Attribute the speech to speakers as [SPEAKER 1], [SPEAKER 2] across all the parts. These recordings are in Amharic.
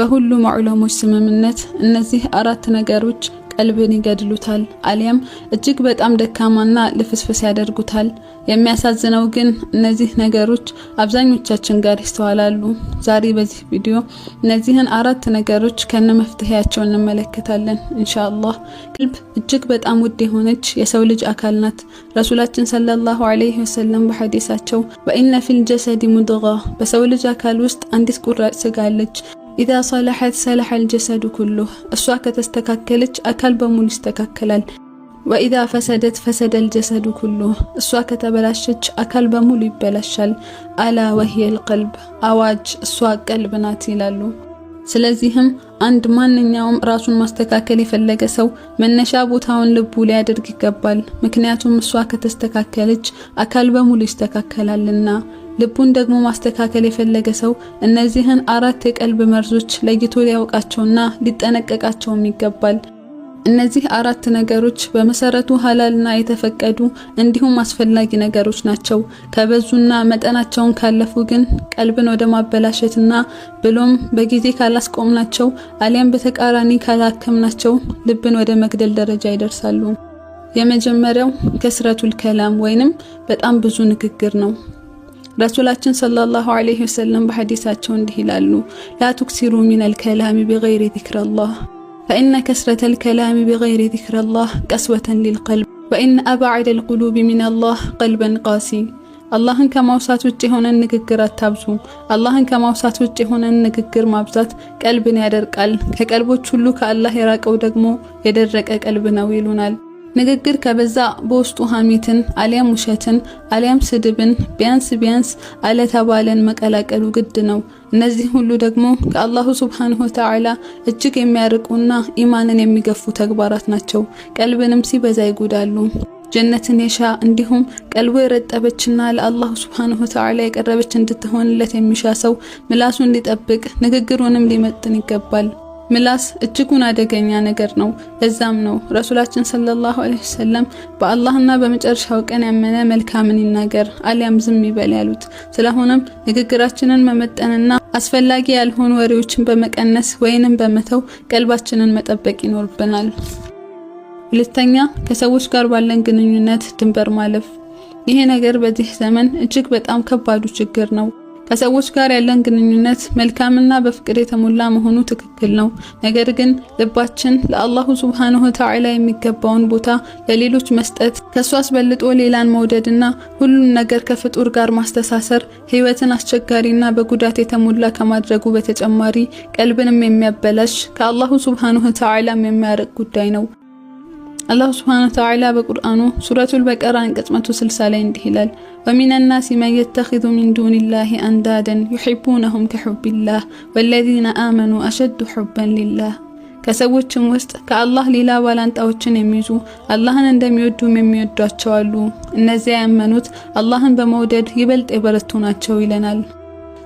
[SPEAKER 1] በሁሉም ዑለሞች ስምምነት እነዚህ አራት ነገሮች ቀልብን ይገድሉታል፣ አሊያም እጅግ በጣም ደካማና ልፍስፍስ ያደርጉታል። የሚያሳዝነው ግን እነዚህ ነገሮች አብዛኞቻችን ጋር ይስተዋላሉ። ዛሬ በዚህ ቪዲዮ እነዚህን አራት ነገሮች ከነመፍትሄያቸው እንመለከታለን ኢንሻአላህ። ቀልብ እጅግ በጣም ውድ የሆነች የሰው ልጅ አካል ናት። ረሱላችን صلى الله عليه وسلم በሐዲሳቸው وإن في الجسد مضغة፣ በሰው ልጅ አካል ውስጥ አንዲት ቁራጭ ስጋ አለች፣ إذا صلحت صلح الجسد كله፣ እሷ ከተስተካከለች አካል በሙሉ ይስተካከላል። وإذا فسدت فسد الجسد كله፣ እሷ ከተበላሸች አካል በሙሉ ይበላሻል። ألا وهي القلب፣ አዋጅ እሷ ቀልብ ናት ይላሉ። ስለዚህም አንድ ማንኛውም ራሱን ማስተካከል የፈለገ ሰው መነሻ ቦታውን ልቡ ሊያደርግ ይገባል። ምክንያቱም እሷ ከተስተካከለች አካል በሙሉ ይስተካከላልና። ልቡን ደግሞ ማስተካከል የፈለገ ሰው እነዚህን አራት የቀልብ መርዞች ለይቶ ሊያውቃቸውና ሊጠነቀቃቸውም ይገባል። እነዚህ አራት ነገሮች በመሰረቱ ሐላልና የተፈቀዱ እንዲሁም አስፈላጊ ነገሮች ናቸው። ከበዙና መጠናቸውን ካለፉ ግን ቀልብን ወደ ማበላሸትና ብሎም በጊዜ ካላስቆምናቸው አሊያም በተቃራኒ ካላከምናቸው ልብን ወደ መግደል ደረጃ ይደርሳሉ። የመጀመሪያው كثرة الكلام ወይንም በጣም ብዙ ንግግር ነው። ረሱላችን صلى الله عليه وسلم በሐዲሳቸው እንዲህ ይላሉ፣ لا تكثروا من الكلام بغير ذكر الله فإن كثرة الكلام بغير ذكر الله قسوة للقلب وإن أبعد القلوب من الله قلب قاسي። አላህን ከማውሳት ውጭ የሆነን ንግግር አታብዙ። አላህን ከማውሳት ውጭ የሆነን ንግግር ማብዛት ቀልብን ያደርቃል። ከቀልቦች ሁሉ ከአላህ የራቀው ደግሞ የደረቀ ቀልብ ነው ይሉናል። ንግግር ከበዛ በውስጡ ሐሜትን አሊያም ውሸትን አሊያም ስድብን ቢያንስ ቢያንስ አለተባለን መቀላቀሉ ግድ ነው። እነዚህ ሁሉ ደግሞ ከ الله سبحانه وتعالى እጅግ የሚያርቁና ኢማንን የሚገፉ ተግባራት ናቸው። ቀልብንም ሲበዛ ይጎዳሉ። ጀነትን የሻ እንዲሁም ቀልቡ የረጠበችና ለ الله سبحانه وتعالى የቀረበች እንድትሆንለት የሚሻ ሰው ምላሱን ሊጠብቅ ንግግሩንም ሊመጥን ይገባል። ምላስ እጅጉን አደገኛ ነገር ነው። ለዛም ነው ረሱላችን صلى الله عليه وسلم በአላህና በመጨረሻው ቀን ያመነ መልካምን ይናገር አሊያም ዝም ይበል ያሉት። ስለሆነም ንግግራችንን መመጠንና አስፈላጊ ያልሆኑ ወሬዎችን በመቀነስ ወይንም በመተው ቀልባችንን መጠበቅ ይኖርብናል። ሁለተኛ፣ ከሰዎች ጋር ባለን ግንኙነት ድንበር ማለፍ። ይሄ ነገር በዚህ ዘመን እጅግ በጣም ከባዱ ችግር ነው። ከሰዎች ጋር ያለን ግንኙነት መልካምና በፍቅር የተሞላ መሆኑ ትክክል ነው። ነገር ግን ልባችን ለ الله سبحانه وتعالى የሚገባውን ቦታ ለሌሎች መስጠት፣ ከሱ አስበልጦ ሌላን መውደድና ሁሉን ነገር ከፍጡር ጋር ማስተሳሰር ህይወትን አስቸጋሪና በጉዳት የተሞላ ከማድረጉ በተጨማሪ ቀልብንም የሚያበላሽ ከ الله سبحانه وتعالى ም የሚያርቅ ጉዳይ ነው። الله سبحانه وتعالى በቁርአኑ ሱረቱል በቀራ አንቀጽ 160 ላይ እንዲህ ይላል፣ ومن الناس من يتخذ من دون الله أندادا يحبونهم كحب الله والذين آمنوا أشد حبا لله። ከሰዎችም ውስጥ ከአላህ ሌላ ባላንጣዎችን የሚይዙ አላህን እንደሚወዱም የሚወዷቸው አሉ። እነዚያ ያመኑት አላህን በመውደድ ይበልጥ የበረቱ ናቸው ይለናል።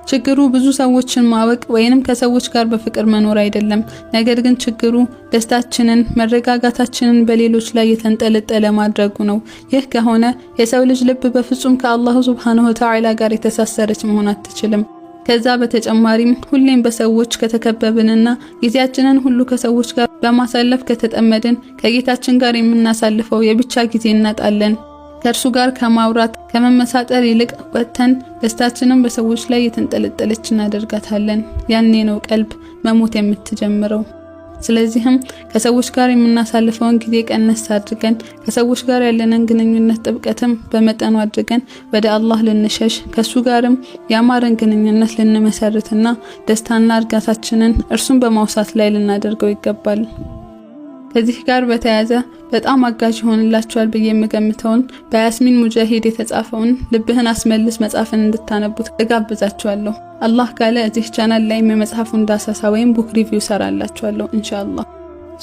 [SPEAKER 1] ችግሩ ብዙ ሰዎችን ማወቅ ወይንም ከሰዎች ጋር በፍቅር መኖር አይደለም። ነገር ግን ችግሩ ደስታችንን፣ መረጋጋታችንን በሌሎች ላይ የተንጠለጠለ ማድረጉ ነው። ይህ ከሆነ የሰው ልጅ ልብ በፍጹም ከ الله سبحانه وتعالى ጋር የተሳሰረች መሆን አትችልም። ከዛ በተጨማሪም ሁሌም በሰዎች ከተከበብንና ጊዜያችንን ሁሉ ከሰዎች ጋር በማሳለፍ ከተጠመድን ከጌታችን ጋር የምናሳልፈው የብቻ ጊዜ እናጣለን። ከእርሱ ጋር ከማውራት ከመመሳጠር ይልቅ ወጥተን ደስታችንን በሰዎች ላይ የተንጠለጠለች እናደርጋታለን። ያኔ ነው ቀልብ መሞት የምትጀምረው። ስለዚህም ከሰዎች ጋር የምናሳልፈውን ጊዜ ቀነስ አድርገን ከሰዎች ጋር ያለንን ግንኙነት ጥብቀትም በመጠኑ አድርገን ወደ አላህ ልንሸሽ ከሱ ጋርም ያማረን ግንኙነት ልንመሰርትና ደስታና እርጋታችንን እርሱን በማውሳት ላይ ልናደርገው ይገባል። ከዚህ ጋር በተያያዘ በጣም አጋዥ ይሆንላችኋል ብዬ የምገምተውን በያስሚን ሙጃሂድ የተጻፈውን ልብህን አስመልስ መጽሐፍን እንድታነቡት እጋብዛችኋለሁ። አላህ ካለ እዚህ ቻናል ላይ የመጽሐፉን ዳሰሳ ወይም book review ሰራላችኋለሁ ኢንሻአላህ።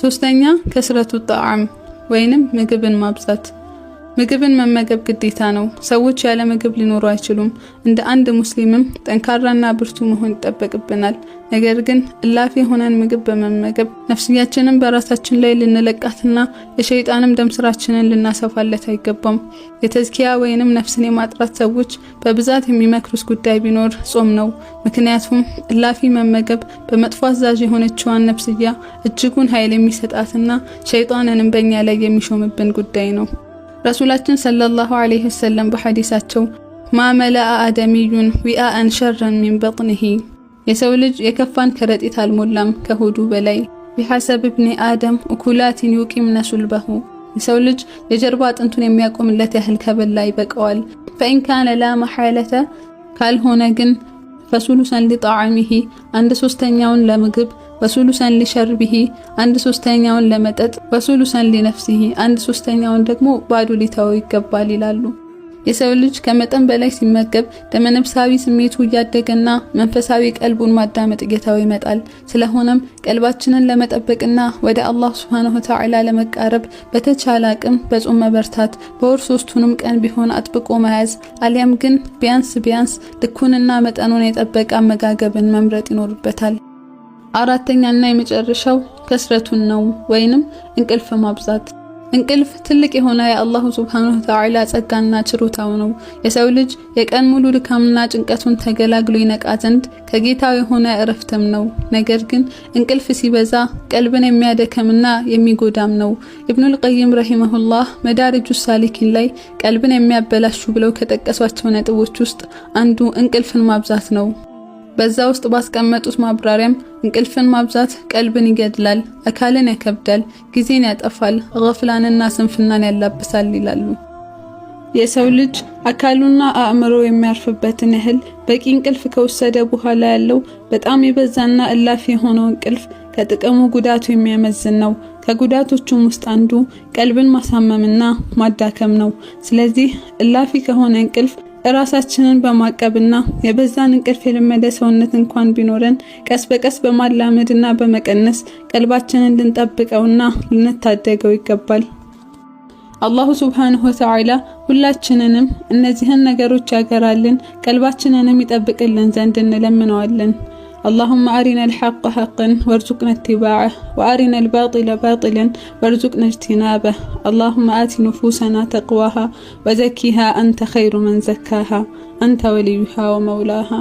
[SPEAKER 1] ሶስተኛ كثرة الطعام ወይንም ምግብን ማብዛት። ምግብን መመገብ ግዴታ ነው። ሰዎች ያለ ምግብ ሊኖሩ አይችሉም። እንደ አንድ ሙስሊምም ጠንካራና ብርቱ መሆን ይጠበቅብናል። ነገር ግን እላፊ ሆነን ምግብ በመመገብ ነፍስያችንን በራሳችን ላይ ልንለቃትና የሸይጣንም ደም ስራችንን ልናሰፋለት አይገባም። የተዝኪያ ወይንም ነፍስን የማጥራት ሰዎች በብዛት የሚመክሩት ጉዳይ ቢኖር ጾም ነው። ምክንያቱም እላፊ መመገብ በመጥፎ አዛዥ የሆነችዋን ነፍስያ እጅጉን ኃይል የሚሰጣትና ሸይጣንንም በእኛ ላይ የሚሾምብን ጉዳይ ነው። ረሱላችን صلى الله عليه وسلم በሐዲሳቸው ما ملأ آدمي وعاء شرا من بطنه፣ የሰው ልጅ የከፋን ከረጢት አልሞላም ከሆዱ በላይ። بحسب ابن آدم لقيمات يقمن صلبه፣ የሰው ልጅ የጀርባ አጥንቱን የሚያቆምለት ያህል ከበላ ይበቃዋል። فإن كان لا محالة፣ ካልሆነ ግን فثلثا لطعامه፣ አንድ ሶስተኛውን ለምግብ፣ وثلثا لشرابه፣ አንድ ሶስተኛውን ለመጠጥ፣ وثلثا لنفسه፣ አንድ ሶስተኛውን ደግሞ ባዶ ሊተወው ይገባል ይላሉ። የሰው ልጅ ከመጠን በላይ ሲመገብ ደመነፍሳዊ ስሜቱ እያደገና መንፈሳዊ ቀልቡን ማዳመጥ እየተወ ይመጣል። ስለሆነም ቀልባችንን ለመጠበቅና ወደ አላህ ሱብሓነሁ ወተዓላ ለመቃረብ በተቻለ አቅም በጾም መበርታት፣ በወር ሶስቱንም ቀን ቢሆን አጥብቆ መያዝ፣ አሊያም ግን ቢያንስ ቢያንስ ልኩንና መጠኑን የጠበቀ አመጋገብን መምረጥ ይኖርበታል። አራተኛና የመጨረሻው ከስረቱን ነው ወይንም እንቅልፍ ማብዛት። እንቅልፍ ትልቅ የሆነ የአላሁ ሱብሓነሁ ወተዓላ ጸጋና ችሮታው ነው። የሰው ልጅ የቀን ሙሉ ድካምና ጭንቀቱን ተገላግሎ ይነቃ ዘንድ ከጌታው የሆነ እረፍትም ነው። ነገር ግን እንቅልፍ ሲበዛ ቀልብን የሚያደከምና የሚጎዳም ነው። ኢብኑል ቀይም رحمه الله መዳሪጁ ሳሊኪን ላይ ቀልብን የሚያበላሹ ብለው ከጠቀሷቸው ነጥቦች ውስጥ አንዱ እንቅልፍን ማብዛት ነው። በዛ ውስጥ ባስቀመጡት ማብራሪያም እንቅልፍን ማብዛት ቀልብን ይገድላል፣ አካልን ያከብዳል፣ ጊዜን ያጠፋል፣ ገፍላንና ስንፍናን ያላብሳል ይላሉ። የሰው ልጅ አካሉና አእምሮ የሚያርፍበትን ያህል በቂ እንቅልፍ ከወሰደ በኋላ ያለው በጣም የበዛና እላፊ የሆነው እንቅልፍ ከጥቅሙ ጉዳቱ የሚያመዝን ነው። ከጉዳቶቹም ውስጥ አንዱ ቀልብን ማሳመምና ማዳከም ነው። ስለዚህ እላፊ ከሆነ እንቅልፍ እራሳችንን በማቀብና የበዛን እንቅልፍ የለመደ ሰውነት እንኳን ቢኖረን ቀስ በቀስ በማላመድና በመቀነስ ቀልባችንን ልንጠብቀውና ልንታደገው ይገባል። አላሁ ሱብሓነሁ ወተዓላ ሁላችንንም እነዚህን ነገሮች ያገራልን፣ ቀልባችንንም ይጠብቅልን ዘንድ እንለምነዋለን። اللهم أرنا الحق حقا وارزقنا اتباعه، وأرنا الباطل باطلا وارزقنا اجتنابه. اللهم آت نفوسنا تقواها وزكها، أنت خير من زكاها، أنت وليها ومولاها.